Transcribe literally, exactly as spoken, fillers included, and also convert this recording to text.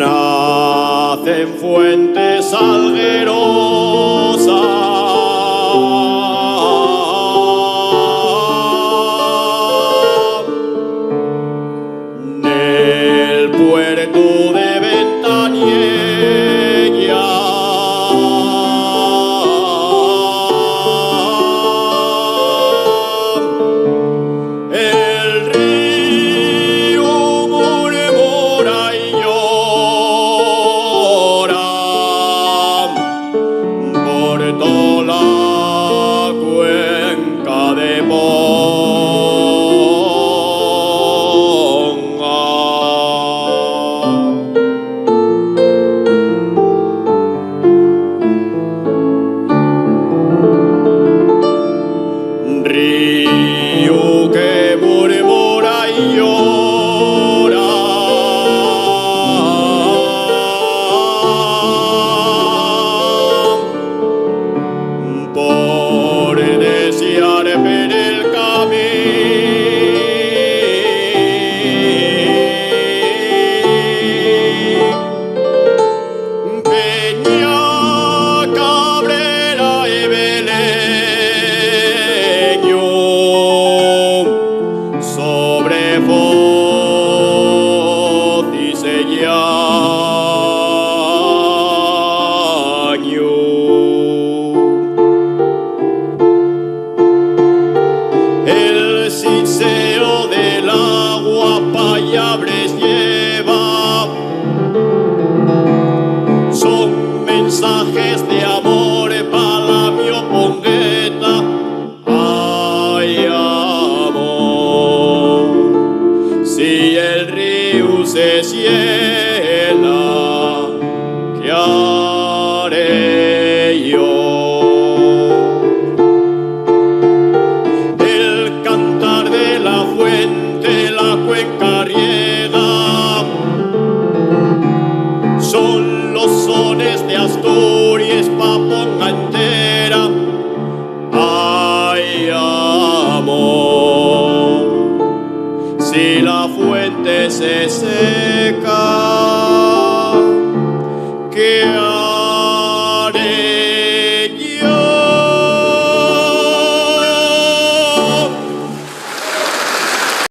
Nacen fuentes salguerosas nel puertu de Ventaniella. El ríu murmura y llora por tola cuenca de Ponga. Ríu que murmura y llora por desear ver el camín. Peña Cabrera y Beleñu sobre Focis y Llañu. El siseo del agua pallabres lleva, son mensajes de amor pa la mio Pongueta. Ai, amor, si el ríu se siela, ¿qué haré yo? El cantar de la fuente, la cuenca riega, son los sones de Asturies pa Ponga entera. Ai, amor, si la fuente se seca.